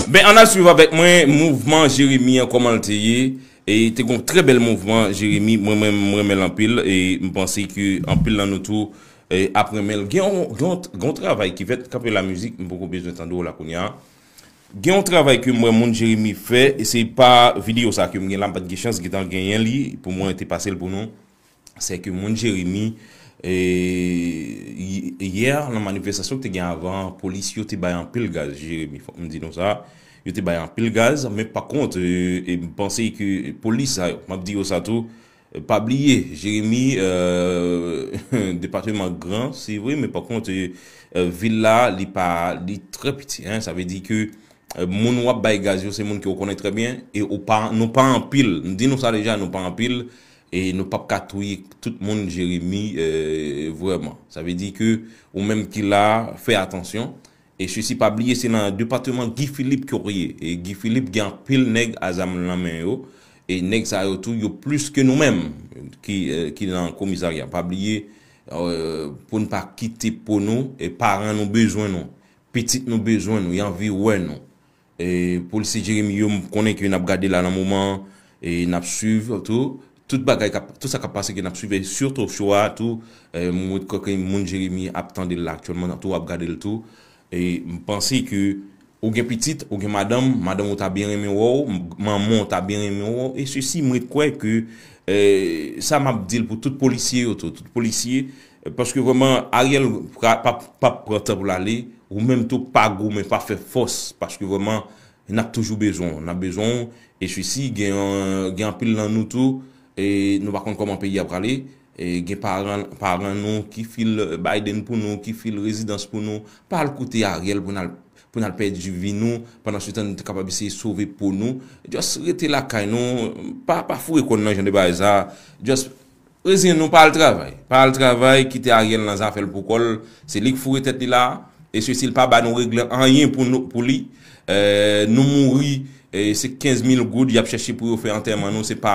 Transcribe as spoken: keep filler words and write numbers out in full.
Ben, ann al swiv avèk mwen mouvman Jeremi an, kòman l te ye. E te gon trè bèl mouvman Jeremi, mwen menm m renmen l anpil e m panse ke anpil nan nou tou e ap renmen l. Gen yon, gen yon, gen yon travay ki fèt, kanpe la mizik, m poko bezwen tande w la kounye a. Gen yon travay ke m wè moun Jeremi fè, e se pa videyo sa ke m gen la, m pa t gen chans gentan genyen li, pou mwen te pase l pou nou. Se ke moun Jeremi, e, y- yè nan manifestasyon ki te gen avan, polis yo te bay anpil gaz Jeremi, fòk m di nou sa. Yo te bay anpil gaz, men pa kont, e, e m panse ke polis sa yo, m ap di yo sa tou, pa bliye, Jeremi, euh, depatman gran, se vre, men pa kont, euh, vil la, li pa, li trè piti, hein. Sa vle di ke euh, moun w ap bay gaz yo, se moun ke w konnen trè byen, e ou pa, nou pa anpil. M di nou sa deja, nou pa anpil, e nou p ap ka touye tout moun Jeremi, euh, vrèman. Sa vle di ke ou menm ki la, fè atansyon. E sesi, pa bliye, se nan depatman Guy Philippe ke w ye. E Guy Philippe gen anpil nèg a zam nan men yo. E nèg sa yo tou, yo plis ke nou menm ki, euh, ki nan komisarya. Pa bliye, euh, pou n pa kite po nou, e paran nou bezwen nou. Pitit nou bezwen nou, y anvi wè nou. E polisye Jeremi yo, m konnen ke n ap gade la nan moman, e n ap swiv tou. Tout bagay, k ap- tout sa k ap pase ke n ap swiv, e sitou cho a tou, e m wè ke moun Jeremi ap tande l la aktyèlman tou, ap gade l tou. E m panse ke ou gen pitit, ou gen madanm, madanm ou ta byen renmen wè w, m- manman w ta byen renmen wè w, e sesi, mwen kwè ke, e, sa m ap di l pou tout polisye yo tou, tout polisye, e, paske vrèman, Ariel pa, pa, pa pran tan pou l ale, ou menm tou pa goumen, pa fè fòs, paske vrèman, n ap toujou bezwen w, n ap bezwen w, e sesi, gen, gen anpil nan nou tou, e nou pa konn kòman peyi a prale, e gen paran, paran nou ki fil Biden pou nou, ki fil rezidans pou nou, pa al koute Ariel pou n al, pou n al pèdi vi nou, pandan se tan nou te kapab eseye sove po nou, just rete lakay nou, pa, pa foure kò n nan jan de bagay sa, just reziyen nou, pa al travay. Pa al travay, kite Ariel nan zafè l pou kò l, se li k foure tèt li la, e sesi l pa ba nou regle anyen pou nou, pou li, euh, nou mouri, e se kenz mil goud y ap chèche pou yo fè antèman nou, se pa